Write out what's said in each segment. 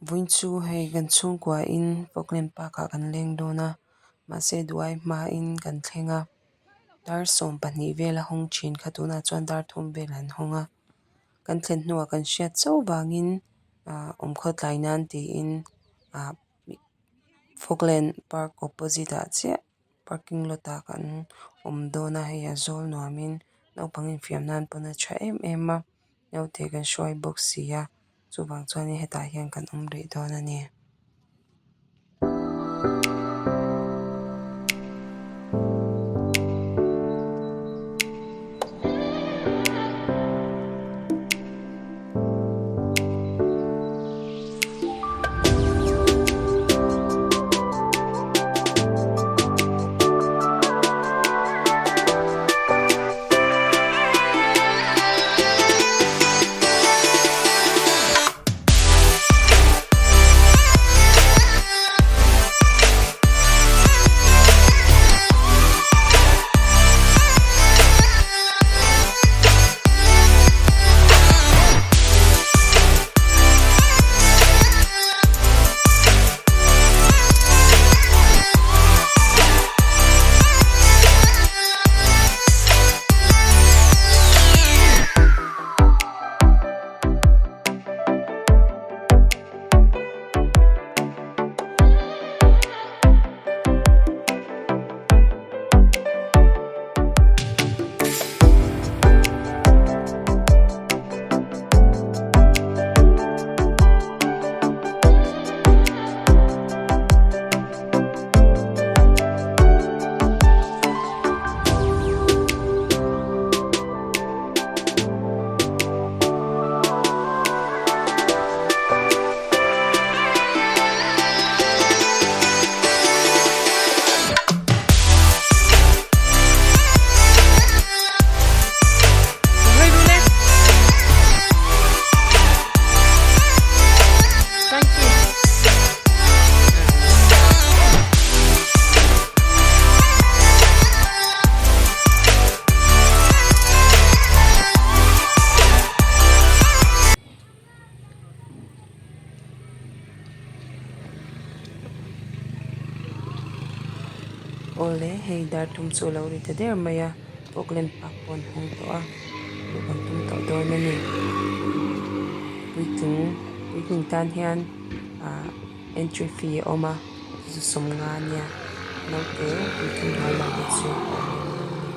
Vawiin chu hei kan chhungkua in Falkland park ah kan leng dawn a mahse duai hmain kan thleng a dar 12 vel a hawng thin kha tunah chuan dar 3 vel an hawng a kan thlen hnuah kan hriat chauh vangin ah awmkhaw tlai nan tiin ah Falkland park opposite ah chiah. Parking lot ah kan awm dawn a hei a zawl nuamin naupang infiam nan pawn a tha em em a naute kan hruai bawk si a chuvang chuanin hetah hian kan awm rih dawn a ni. Awle hei dar thum chu a lo ri ta der mai a Falkland park pawh an hawng tawh a luh kan tum tawh dawn a ni puitling puitling tan hian ah entry fee a awm a chu chu 50 a nia naute puitling hnuai lam te chu a awm lem lo a ni.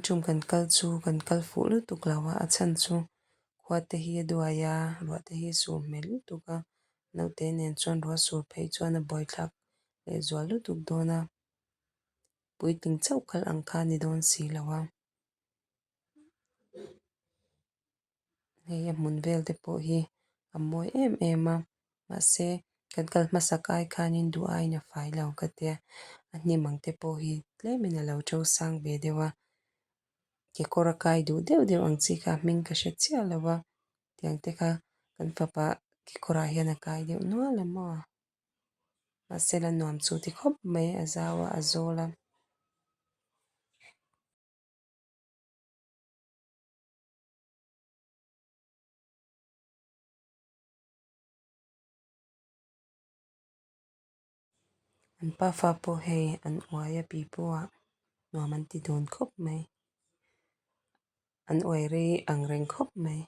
Tun tum kan kal chu kan kal fuh lutuk lo a a chhan chu khua te hi a duai a ruah te hi a sur hmel lutuk a naute nen chuan ruah a sur phei chuan a buaithlak leh zual lutuk dawn a puitling chauh kal ang kha a ni dawn si lo a. Hei a hmun vel te pawh hi a mawi em em a mahse kan kal hmasak ai khanin duh aiin a fai lo ka tia a hnim ang te pawh hi tlemin a lo to sang ve deuh a kekawr a kai duh deuh deuh ang chi kha a hming ka hre chiah lo a tiang te kha kan fapa kekawr ah hian a kai deuh nual a maw mahse la nuam chu ti khawp mai a zau a a zawl a. An pafa pawh hei an uai a pipu ah nuam an ti dun khawp mai an uai rei ang reng khawp mai.